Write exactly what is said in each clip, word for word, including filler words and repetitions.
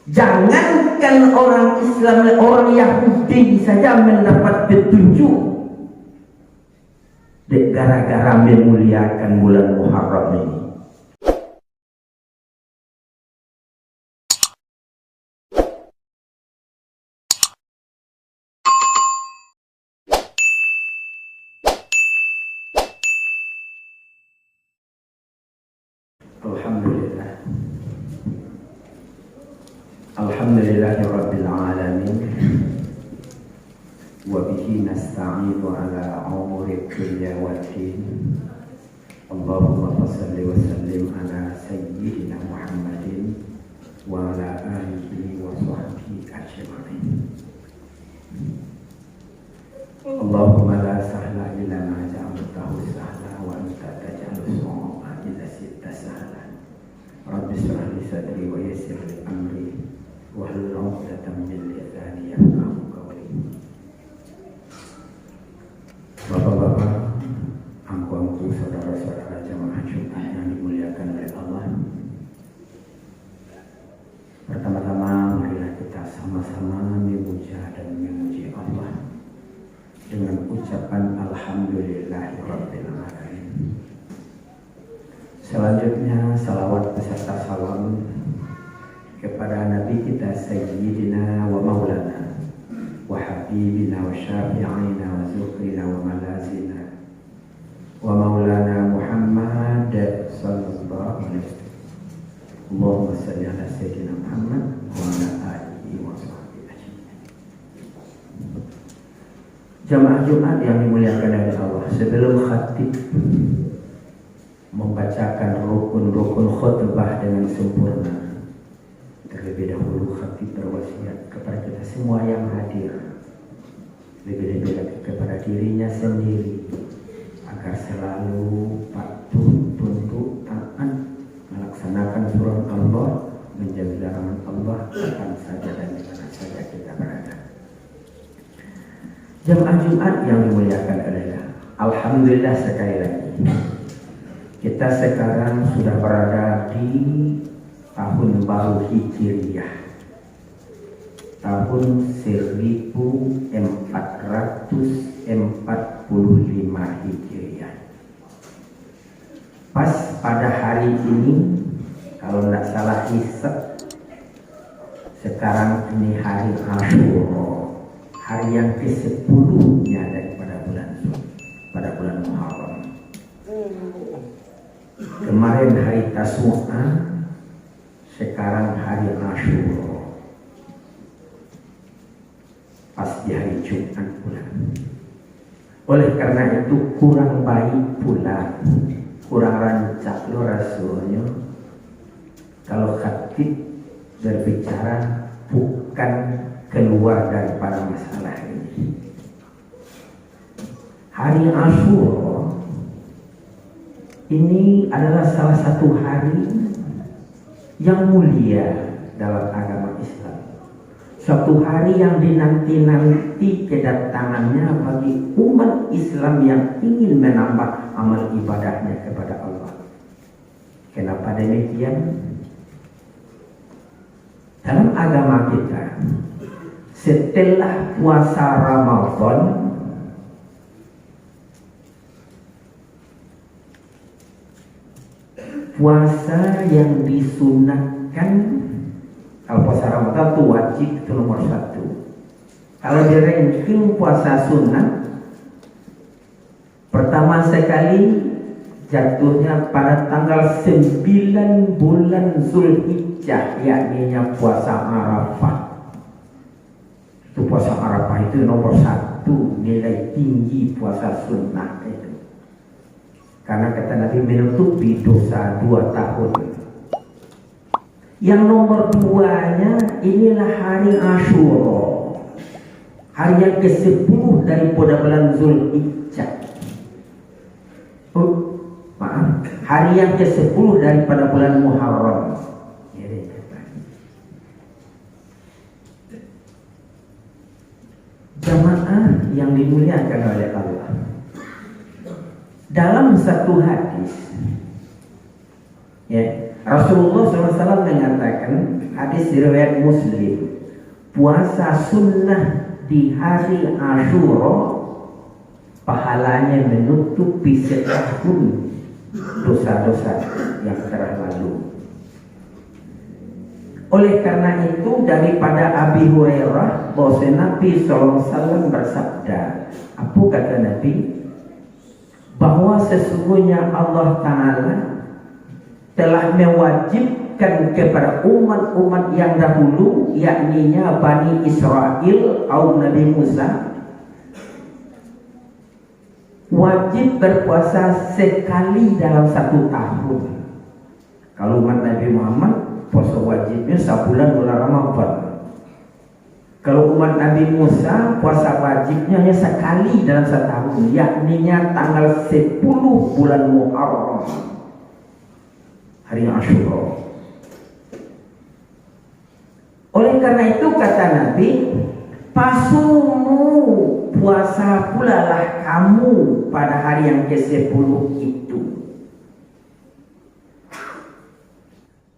Jangankan orang Islam, orang Yahudi saja mendapat petunjuk dek gara-gara memuliakan bulan Muharram ini. Alhamdulillah. Alhamdulillahirabbil alamin. Wa bihi nasta'inu ala umuri dunya wad din. Allahumma fasalli wa sallim ala sayyidina Muhammadin wa ala alihi wa sahbihi ajma'in. Allahumma la sahla illa ma ja'altahu sahla wa anta taj'alus su'aba idza syi'ta sahla. Rabbi shrah li sadri wa yassir li amri wahlul 'uqdatam min lisani yafqahu qawli. Bapak-bapak, angku-angku, saudara-saudara jamaah Jumat yang dimuliakan oleh Allah. Pertama-tama, marilah kita sama-sama memuja dan memuji Allah dengan ucapan Alhamdulillahirabbil alamin. Selanjutnya, salawat beserta salam kepada Nabi kita Sayyidina wa Maulana wa Habibina wa Syafi'ina wa Zuhrina wa Malazina wa Maulana Muhammad sallallahu alaihi wasallam. Allahumma salli ala Sayyidina Muhammad wa ala alihi wa sahbihi ajma'in. Jamaah Jumat yang dimuliakan oleh Allah, sebelum khatib membacakan rukun-rukun khutbah dengan sempurna, terlebih dahulu khatib berwasiat kepada kita semua yang hadir, lebih-lebih lagi kepada dirinya sendiri, agar selalu patuh, tunduk, taat, melaksanakan firman Allah, menjauhi larangan Allah, kapan saja dan di mana saja kita berada. Jamaah Jumat yang dimuliakan oleh Allah, alhamdulillah sekali lagi, kita sekarang sudah berada di tahun baru Hijriah, tahun seribu empat ratus empat puluh lima Hijriah. Pas pada hari ini, kalau ndak salah hisab, sekarang ini hari Asyura, hari yang kesepuluhnya daripada bulan Zul-, pada bulan Muharram. Kemarin hari Tasu'a, sekarang hari Asyura. Pas di hari Jumat pula. Oleh karena itu, kurang baik pula, kurang rancak lo rasonyo, kalau khatib berbicara bukan keluar daripada masalah ini. Hari Asyura ini adalah salah satu hari yang mulia dalam agama Islam. Suatu hari yang dinanti-nanti kedatangannya bagi umat Islam yang ingin menambah amal ibadahnya kepada Allah. Kenapa demikian? Dalam agama kita, setelah puasa Ramadan, puasa yang disunatkan, kalau puasa Ramadan tu wajib, itu nomor satu. Kalau di ranking puasa sunat, pertama sekali jatuhnya pada tanggal sembilan bulan Zulhijjah, yakninya puasa Arafah. Itu puasa Arafah itu nomor satu nilai tinggi puasa sunnah itu. Karena kata Nabi, menutupi dosa dua tahun. Yang nomor duanya, inilah hari Asyura. Hari yang kesepuluh daripada bulan Zulhijjah. Oh, maaf, hari yang kesepuluh daripada bulan Muharram. Jadi, jamaah yang dimuliakan oleh Allah. Dalam satu hadis, ya, Rasulullah sallallahu alaihi wasallam mengatakan, hadis riwayat Muslim, puasa sunnah di hari Asyura, pahalanya menutupi setahun dosa-dosa yang telah lalu. Oleh karena itu, daripada Abi Hurairah, bahwa Nabi sallallahu alaihi wasallam bersabda, apa kata Nabi? Bahwa sesungguhnya Allah Ta'ala telah mewajibkan kepada umat-umat yang dahulu, yakninya Bani Israel, kaum Nabi Musa, wajib berpuasa sekali dalam satu tahun. Kalau umat Nabi Muhammad, puasa wajibnya sabulan bulan Ramadan. Kalau umat Nabi Musa, puasa wajibnya hanya sekali dalam setahun, yakninya tanggal sepuluh bulan Muharram, hari Asyura. Oleh karena itu, kata Nabi, "Fasumu, puasa pulalah kamu pada hari yang kesepuluh itu."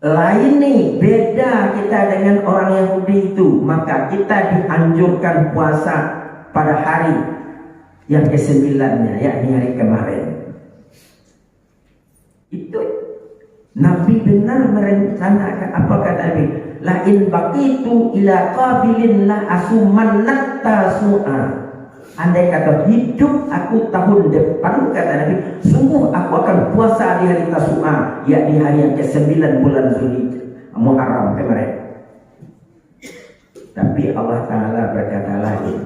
Lain ni, beda kita dengan orang Yahudi itu, maka kita dianjurkan puasa pada hari yang kesembilannya, yakni hari kemarin. Itu Nabi benar merencanakan. Apa kata Nabi? "Lain baqitu ila qabilin la asumanna tasu'a." Andai kata hidup aku tahun depan, kata Nabi, sungguh aku akan puasa di hari Tasu'a, yakni hari yang kesembilan bulan Zulhijjah, Muharram kemarin. Tapi Allah Ta'ala berkata lain.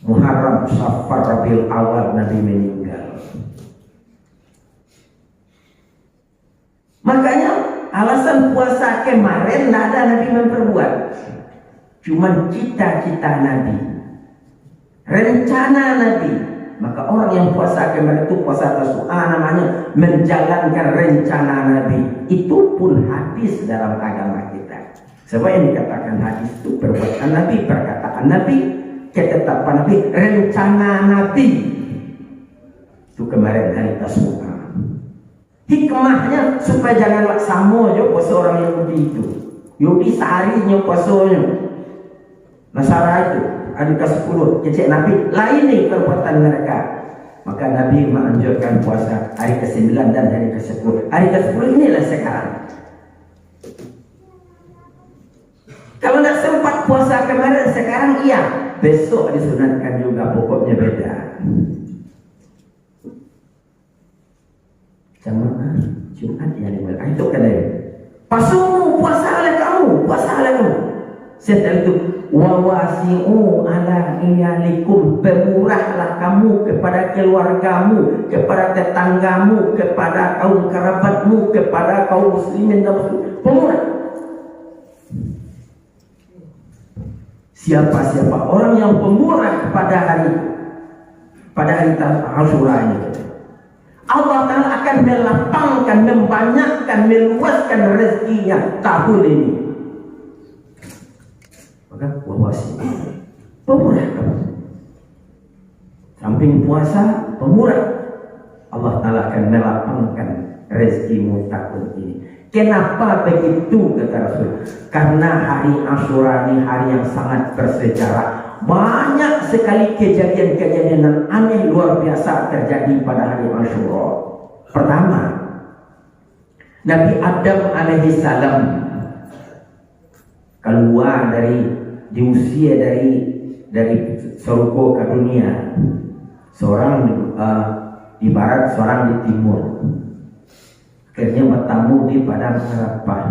Muharram, Safar, Rabiul Awal Nabi meninggal. Makanya, alasan puasa kemarin ndak ada Nabi memperbuat. Cuman cita-cita Nabi, rencana Nabi. Maka orang yang puasa kemarin itu puasa Tasu'a namanya, menjalankan rencana Nabi. Itu pun hadis dalam agama kita. Sebab yang dikatakan hadis itu perbuatan Nabi, perkataan Nabi, ketetapan Nabi, rencana Nabi. Itu kemarin hari Tasu'a. Hikmahnya supaya janganlah samo jo puasa orang Yahudi itu. Yahudi sahari nyo puasonyo. Nasara itu, hari kasapuluah, kecek Nabi, lain ni perbuatan mereka. Maka Nabi menganjurkan puasa hari kesembilan dan hari kesepuluh. Hari kesepuluh inilah sekarang. Kalau nak sempat puasa kemarin, sekarang iya, besok disunatkan juga, pokoknya beda. Jamaah Jumat yang lima. Ah, itu kan dia. Pasumu, puasalah kamu, puasalah kamu. Setelah itu, "Wawasi'u ala iyalikum, pemurahlah kamu kepada keluargamu, kepada tetanggamu, kepada kaum kerabatmu, kepada kaum muslimin dan muslimat." Pemurah. Siapa-siapa orang yang pemurah pada hari, pada hari ta-, Asyura ini, Allah Ta'ala akan melapangkan, membanyakkan, meluaskan rezekinya tahun ini. Maka, wawasi, pemurah kamu. Samping puasa, pemurah. Allah Ta'ala akan melapangkan rezekimu tahun ini. Kenapa begitu, kata Rasul? Karena hari Asyura ini hari yang sangat bersejarah. Banyak sekali kejadian-kejadian yang aneh luar biasa terjadi pada hari Asyura. Pertama, Nabi Adam alaihissalam kalua dari, diusia dari, dari sarugo ka dunia. Seorang di, eh, di barat, seorang di timur. Akhirnya bertemu di padang Arafah.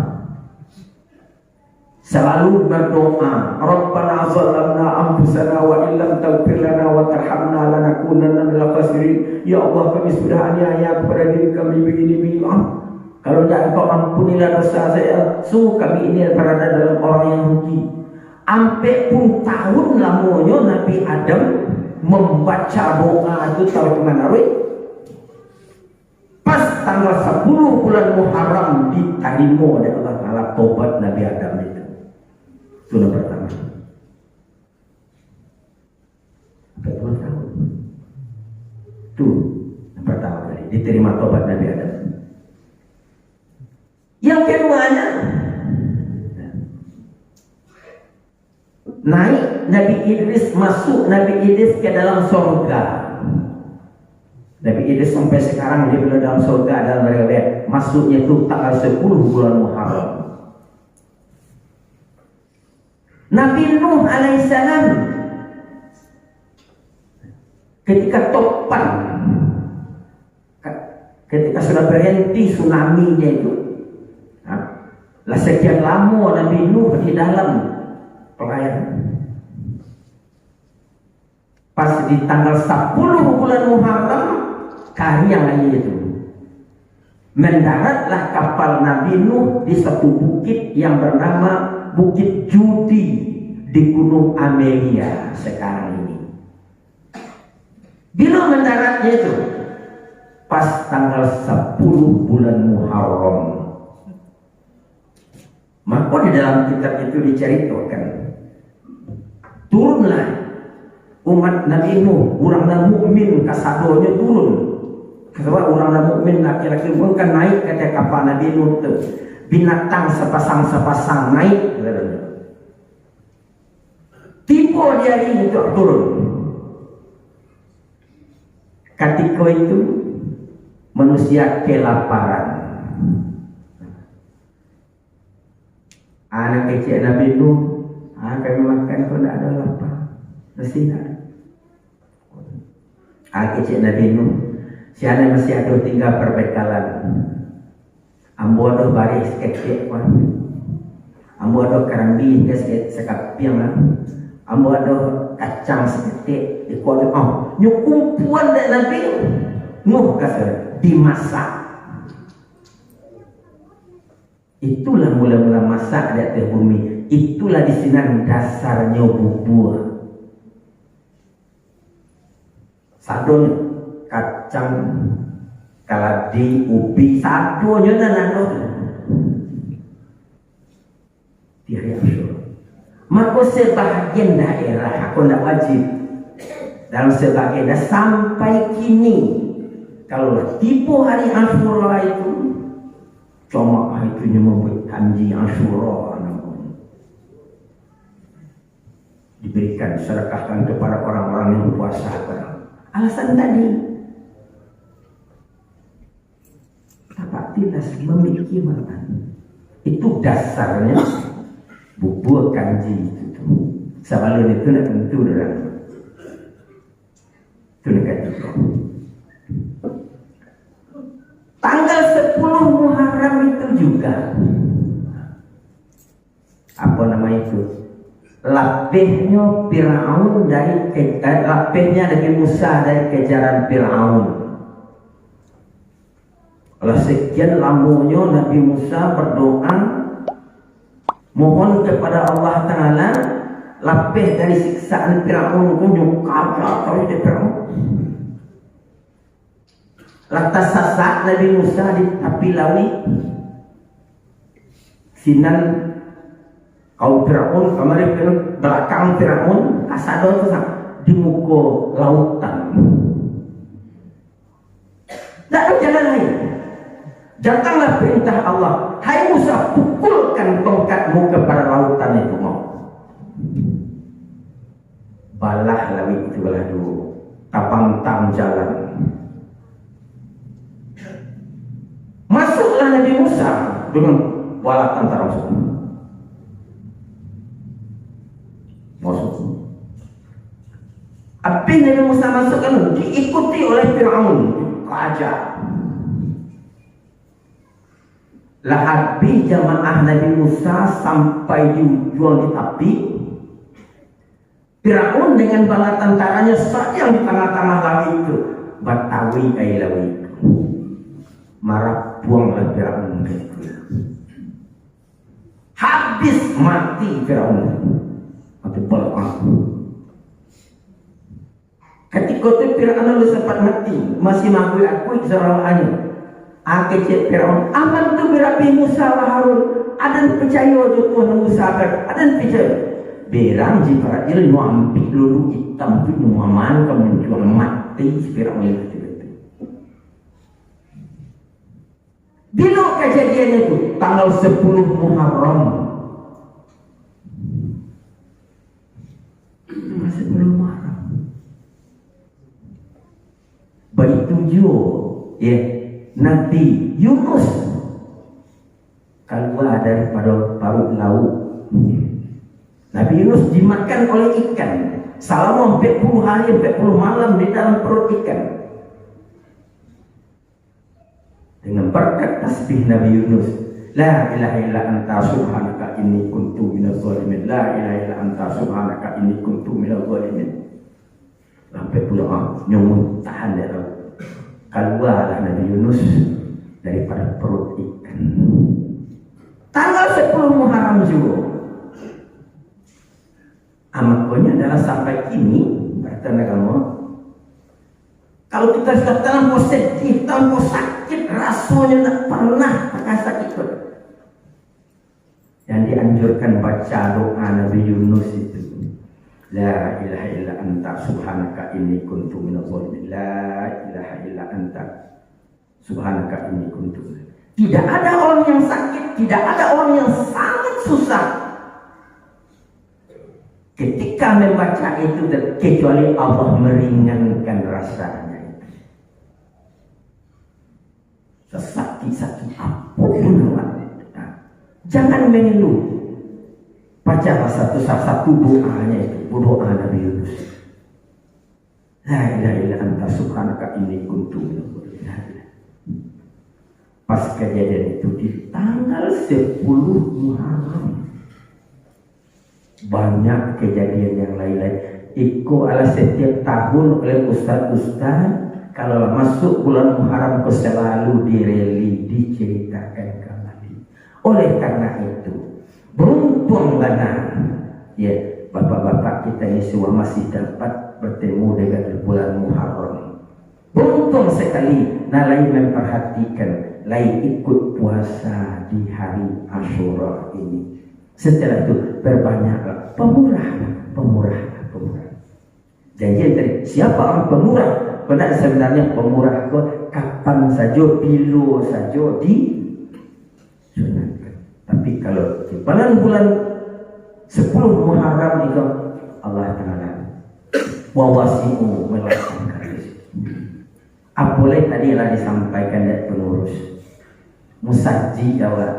Selalu berdoa, "Rabbana zalamna anfusana wa illam taghfir lana wa tarhamna lanakunanna minal khasirin." Ya Allah, kami sudah aniaya kepada diri kami begini-begini. Ah, kalau tidak Engkau ampunilah dosa saya, sungguh kami ini berada dalam orang yang rugi. Ampek puluh tahun lamonyo Nabi Adam membaca doa itu taruih manaruih. Pas tanggal sapuluah bulan Muharram ditarimo dek Allah Ta'ala tobat Nabi Adam itu. Itu yang pertama. Ampek puluah tahun. Itu yang pertama kali diterima tobat Nabi Adam. Yang keduanya, naik Nabi Idris, masuk Nabi Idris ke dalam sorga. Nabi Idris sampai sekarang dia belum dalam sorga, dalam riwayat. Masuknya tu tanggal sepuluh bulan Muharram. Nabi Nuh alaihissalam, ketika topan, ketika sudah berhenti tsunami-nya itu, ha, lah sekian lama Nabi Nuh di dalam pelayanan. Pas di tanggal sepuluh bulan Muharram, kariang aia tu. Mendaratlah kapal Nabi Nuh di satu bukit yang bernama Bukit Judi di Gunung Amelia sekarang ini. Bila mendaratnya itu? Pas tanggal sepuluh bulan Muharram. Mako di dalam kitab itu dicaritokan, turunlah umat Nabi Nuh, urang nan mukmin kasadonyo turun. Sabab urang nan mukmin laki-laki mukmin kan naik ka ateh kapal Nabi Nuh tu. Binatang sapasang-sapasang naik. Tibo di ari itu turun. Katiko itu manusia kelaparan. Anak kecil Nabi Nuh, ah, kami makan pun ndak ado lapar. Masih ndak ado. Ah, kecil Nabi Nuh, sinan masih ado tingga perbekalan. Ambo ado barih saketek, Wan. Ambo ado karambia tingga sake-, sakapiang, lah. Ambo ado kacang saketek, iko ado, oh, nyo kumpuan dek Nabi Nuh, kato, dimasak. Itulah mula-mula masak di ateh bumi. Itulah di sinan dasarnyo bubua. Sadonyo, kacang, kaladi, ubi, sadonyo nan ado tu. Di hari Asyura. Mako, sebahagian daerah, aku ndak wajib. Dalam sebahagian daerah sampai kini, kalau lah tibo hari Asyura itu, jamaah itu nyo mambuek kanji Asyura namonyo. Diberikan, sedekahkan kepada orang-orang yang puasa. Alasan tadi, Tapak tilas mamikirkan. Itu dasarnya bubua kanji itu tu. Sabalun itu nak tentu dalam. Itu nak kata. Tanggal sepuluh Muharram itu juga. Apa nama itu? Lapehnyo Firaun dari ke-, eh, lapehnyo Nabi Musa dari kejaran Firaun. Lah sekian lamonyo Nabi Musa berdoa, mohon kepada Allah Taala, lapeh dari siksaan Firaun, kunyo kaja taruih dek Firaun. Lah tasasak Nabi Musa di tapi lauik. Sinan kaum Firaun, kamari Firaun, balakang Firaun, kasadonyo tu sa-, di muko lautan. Ndak ado jalan lain. Datanglah perintah Allah, "Hai Musa, pukulkan tongkatmu kepada lautan itu, mau." Balah lauik itu balah duo, tabantang jalan. Masuklah Nabi Musa dengan bala tentara masuk. Masuk. Abih Nabi Musa masuk kan diikuti oleh Firaun, kaja. Lah abih jamaah Nabi Musa sampai di ujuang di tapi, Firaun dengan bala tantaranyo sadang di tangah-tangah lauik tu, batawik aia lauik tu. Marapuanglah Firaun ka situ. Habis mati Firaun. Mati balakang. Katiko tu Firaun alun sempat mati, masih maakuik-akuik sarawakannyo. Ah, kecek Firaun, "Amantu birabbi Musa wa Harun." Aden picayo jo Tuhan Musa, kan? Aden picayo. Berang jiparat jil nyo ambiak lulu itam tu nyo aman ka muncuang mati si Firaun itu. Bilo kajadiannyo tu? Tanggal sepuluh Muharram. Tanggal sepuluh Muharram. Baitu juo, ya, Nabi Yunus kalua daripado paruik lauik. Nabi Yunus dimakan oleh ikan salamo ampek puluah hari, ampek puluah malam di dalam paruik ikan. Dengan barkat tasbih Nabi Yunus, "La ilaha illa anta subhanaka inni kuntu minaz zalimin. La ilaha illa anta subhanaka inni kuntu minaz zalimin." Sampai pulo, ah, nyo muntahan dek lauik. Kalualah Nabi Yunus daripado paruik ikan. Tanggal sepuluh Muharram juo. Ah, makonyo adalah sampai kini, kata agamo, kalau kita sudah talampau sedih, talampau sakit, rasonyo ndak pernah takah sakit tu. Yang dianjurkan baca doa Nabi Yunus itu, "La ilaha illa anta subhanaka inni kuntu minaz zalimin. La ilaha illa anta subhanaka inni kuntu." Tidak ada orang yang sakit, tidak ada orang yang sangat susah, ketika membaca itu, kecuali Allah meringankan rasanya itu. Sasakit-sakit apo pun awak, nah, jangan mengeluh. Bacalah satu, salah satu doanya itu, doa Nabi Yunus. "La ilaha illa anta subhanaka inni kuntu minaz zalimin." Pas kajadian itu di tanggal sepuluh Muharram. Banyak kejadian yang lain-lain. Iko alah setiap tahun oleh ustaz-ustaz, kalau lah masuk bulan Muharram ko selalu direli, diceritakan kembali. Oleh karena itu, beruntung bana, ya, bapak-bapak kita ini semua masih dapat bertemu dengan bulan Muharram. Beruntung sekali, nah, lai memperhatikan, lai ikut puasa di hari Asyura ini. Setelah itu, perbanyaklah, pemurahlah, pemurahlah, pemurah. Janjian tadi, siapa orang pemurah? Benar, sebenarnya pemurah ko kapan sajo, bilo sajo disunatkan. Tapi kalau di bulan-bulan sepuluh Muharram itu, Allah Ta'ala wawasi'u, melapangkan rezeki. Apo lai tadi lah disampaikan dek pengurus. Musajik awak,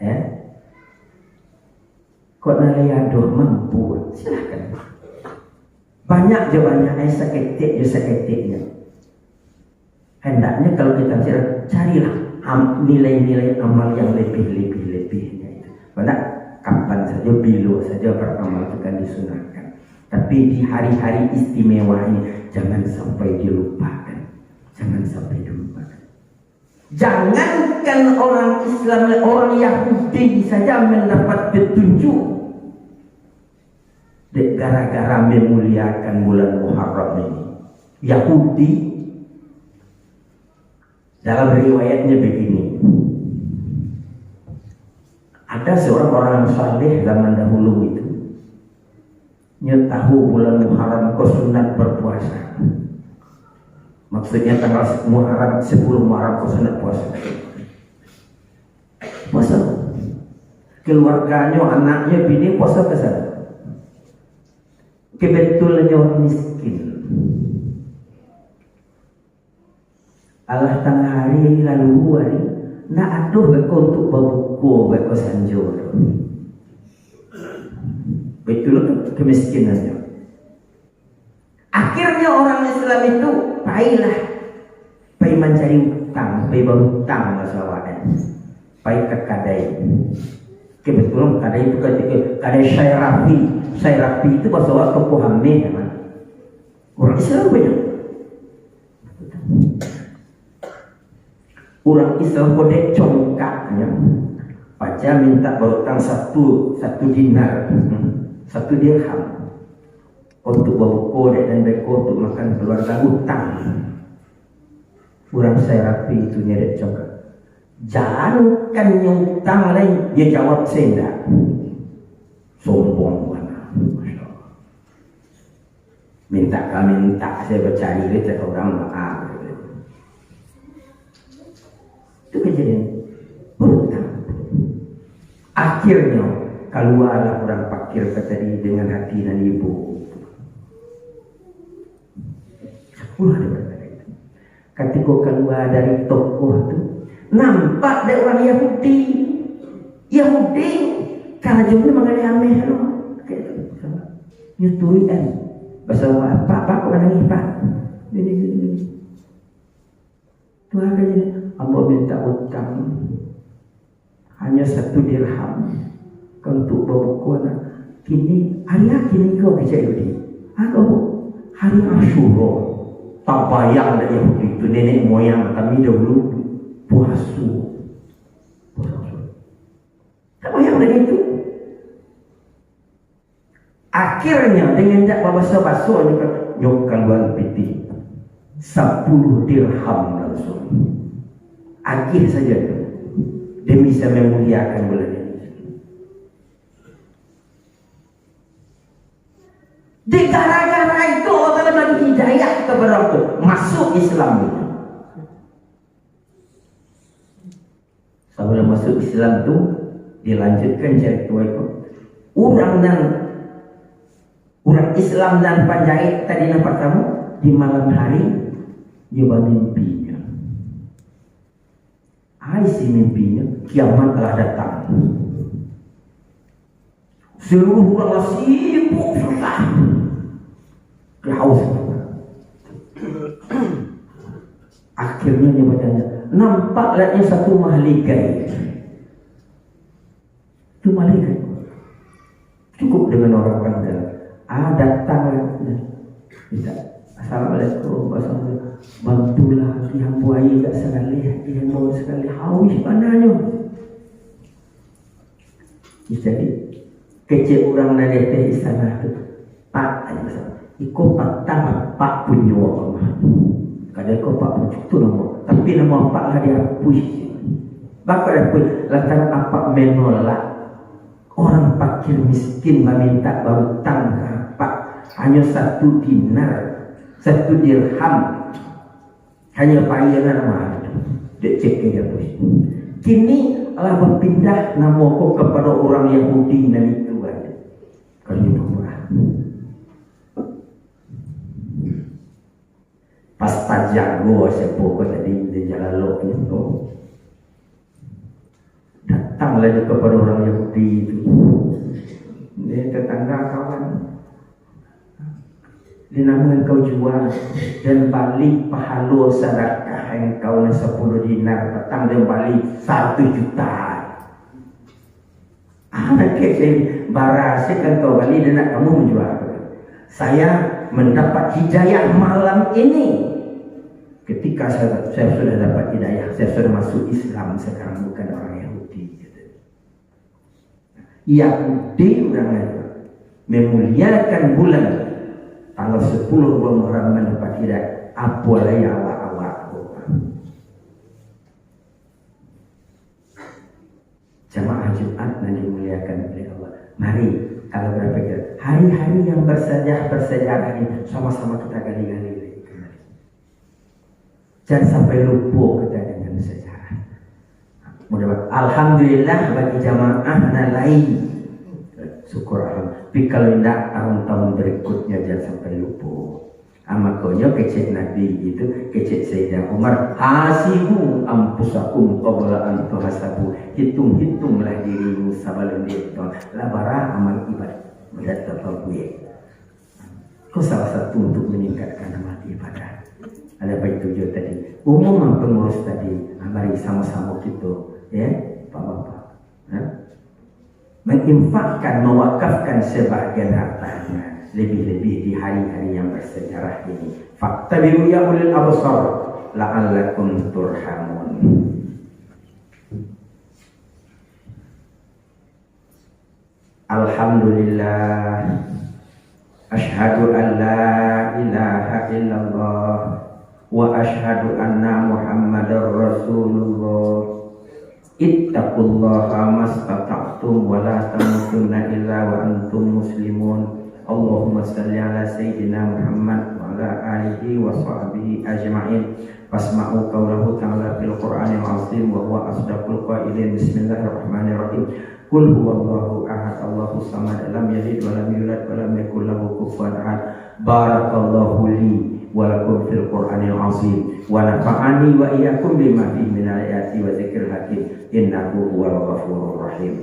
ya. Kok nan lai ado mampu, silahkan. Banyak jo banyak, eh, saketek jo saketeknyo. Hendaknya kalau kita cari, carilah am-, nilai-nilai amal yang lebih-lebih-lebihnya itu. Banyak, kapan saja, bilo saja beramal itu kan disunahkan. Tapi di hari-hari istimewa ini, jangan sampai dilupakan. Jangan sampai dilupakan. Jangankan orang Islam, orang Yahudi saja mendapat petunjuk dek gara-gara memuliakan bulan Muharram ini. Yahudi, dalam riwayatnya begini, ada seorang orang saleh zaman dahulu itu, nyo tahu bulan Muharram ko sunat berpuasa. Maksudnya tanggal Muharram, sepuluh Muharram ko sunat puasa. Puasa. Keluarganyo, anaknyo, bini puasa pesan. Kebetulan nyo miskin. Alah tangah hari, lalu hari, ndak ado beko untuk babuko beko sanjo tu. Baitulah kemiskinannyo. Akhirnyo orang Islam itu pailah, pai mancari utang, pai bautang lah sawakan. Pai ka kadai. Kebetulan kadai itu katiko, kadai Syai Rafi. Syai Rafi itu baso awak toko hameh, kan? Orang Islam banyak. Urang Islam ko dek congkaknyo, paja mintak bautang satu, satu dinar, hmm, satu dirham. Untuk babuko dek nan beko, untuk makan kaluarga, utang. Urang Syai Rafi itu nyo dek congkak. Jankan nyo utang lai, nyo jawab se indak. Sombong bana. Masya Allah. Mintak ka mintak, se bacari dek urang maaf. Itu kejadian. Berutang. Akhirnyo, kaluarlah urang pakir ko tadi dengan hati nan ibo. Sepuluh daripada itu. Katiko kalua dari toko tu, nampak dek urang Yahudi. Yahudi, karajonyo mangaleh ameh lo. Nyo turuik kan. Basama, "Pak, Pak, kok manangih, Pak?" Gini, gini, gini. "Tuhan, ambo mintak utang hanyo satu dirham ka untuak babuko nak. Kini, hari a kini ko," kecek Yahudi. "Ado, Bu, hari Asyura. Tabayang dek Yahudi tu, nenek moyang kami dahulu puaso." Puaso. Tabayang dek itu. Akhirnyo, dengan indak babaso-baso, nyo ka-, nyo kalua pitih. Sapuluh dirham langsuang. Agih sajo tu. Demi bisa mamuliakan bulan ini. Dek gara-gara itu, Allah Taala bagi hidayah ka urang tu. Masuk Islam tu. Sabalun masuk Islam tu, dilanjutkan carito iko. Urang nan, urang Islam nan panjaik tadi nan partamo, di malam hari, nyo bamimpi. Isi mimpinyo, kiamat lah datang. Saluruah urang lah sibuk, susah. Dia haus. Akhirnyo dia batanyo, nampak lah nyo satu malaikat. Tu malaikat. Cukup dengan orang-orang dalam. Ah, datang lah. Minta, "Assalamualaikum, Pak Ustaz. Bantulah hati hamba, aia dak sagaleh, hati hamba sagaleh. Haus bananyo." Jadi, kecek urang nan di ateh istana tu, "Pak," iko patang apak punyo mah. Kada iko apak punyo tu namo, tapi namo apak lah diapuih. Baa kok diapuih? Lantaran apak menolak urang pakir miskin mamintak barutang ka apak hanyo satu dinar, satu dirham. Hanyo paianan mah tu, dek cek ka diapuih. Kini lah bapindah namo ko kapado urang Yahudi nan itu, kan. Kami pamurah. Pas tajago sia ko tadi, di jalan lo tu. Datanglah juo kapado urang Yahudi tu. Ni tetangga kawan. Di namo engkau jua dan bali pahalo sadakah engkau nan sapuluah dinar, patang dan bali saratuih juta. Ah, kecek, "Bara sia ka engkau bali dan nak kamu manjua?" "Saya mendapat hidayah malam ini. Ketika saya, saya sudah dapat hidayah, saya sudah masuk Islam sekarang, bukan orang Yahudi," gitu. Yahudi urang lain memuliakan bulan tanggal sapuluah bulan Muharram mendapat hidayah, apo lai awak-awak ko. Jamaah Jumat nan dimuliakan oleh Allah. Mari, kalau berpikir, hari-hari yang bersejarah, bersejarah ini sama-sama kita gali-gali lagi kembali. Jan sampai lupo kita dengan sejarah. Mudah-mudahan, alhamdulillah bagi jamaah nan lain. Syukur alhamdulillah. Tapi kalau indak, tahun-tahun berikutnya jan sampai lupo. Ah, makonyo kecek Nabi gitu, kecek Sayyidina Umar, "Hasibu anfusakum qabla an tuhasabu." Hitung-hitunglah dirimu sabalun dihitung. Lah bara amal ibadah, ibadah tapabuek. Ko salah satu untuk meningkatkan amal ibadah. Ada apa itu jo tadi? Umum pengurus tadi, ah, mari samo-samo kito, ya, Pak Bapak. Ha? Menginfakkan, mewakafkan sebahagian hartanya, lebih-lebih di hari-hari yang bersejarah ini. Faktabiru ya ulil absar, la'allakum turhamun. Alhamdulillah. Asyhadu an la ilaha illallah wa asyhadu anna Muhammadar Rasulullah. Ittaqullaha mastata'tum wa la tamutunna illa wa antum muslimun. Allahumma salli ala Sayyidina Muhammad wa وعلى آله وصحبه أجمعين. فاسمعوا قوله تعالى في القرآن العظيم وهو أصدق القائلين. بسم الله الرحمن الرحيم. قل هو الله أحد، الله الصمد، لم يلد ولم يولد ولم يكن له كفوا أحد. بارك الله لي ولكم في القرآن العظيم، ونفعني وإياكم بما فيه من الآيات والذكر الحكيم، إنه هو الغفور الرحيم.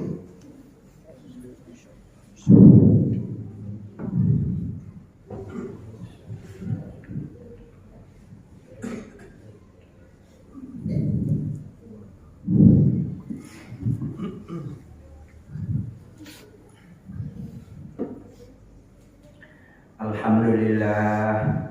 Alhamdulillah,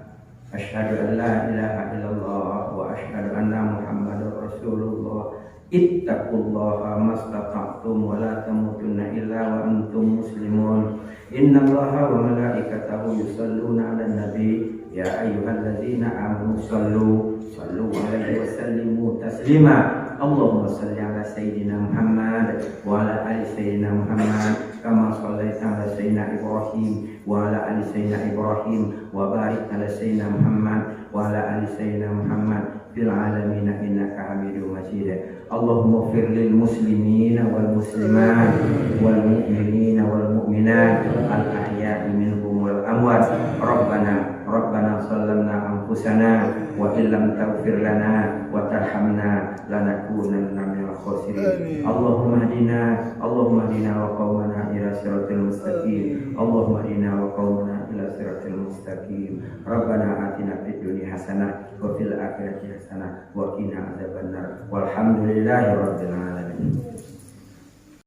asyhadu an la ilaha illallah wa asyhadu anna Muhammadar Rasulullah. Ittaqullaha mastata'tum wa la tamutunna illa wa antum muslimun. Innallaha wa malaikatahu yusalluna 'alan nabi, ya ayyuhallazina amanu sallu, sallu 'alaihi wa sallimu taslima. Allahumma salli 'ala sayyidina Muhammad wa 'ala ali sayyidina Muhammad, kama sallaita 'ala sayyidina Ibrahim wa 'ala ali sayyidina Ibrahim, wa barik 'ala sayyidina Muhammad wa 'ala ali sayyidina Muhammad fil 'alamin innaka Hamidum Majid. Allahumma ighfir lil muslimina wal muslimat wal mu'minina wal mu'minat al ahya'i minhum wal amwat. Rabbana, Rabbana zalamna anfusana wa illam taghfir lana wa tarhamna lanakunanna minal khasirin. Amin. Allahumma hdina, Allahumma hdina wa qaumana ila siratil mustaqim. Allahumma hdina wa qaumana ila siratil mustaqim. Rabbana atina fid dunya hasanah wa fil akhirati hasanah wa qina adzabannar. Walhamdulillahi rabbil alamin.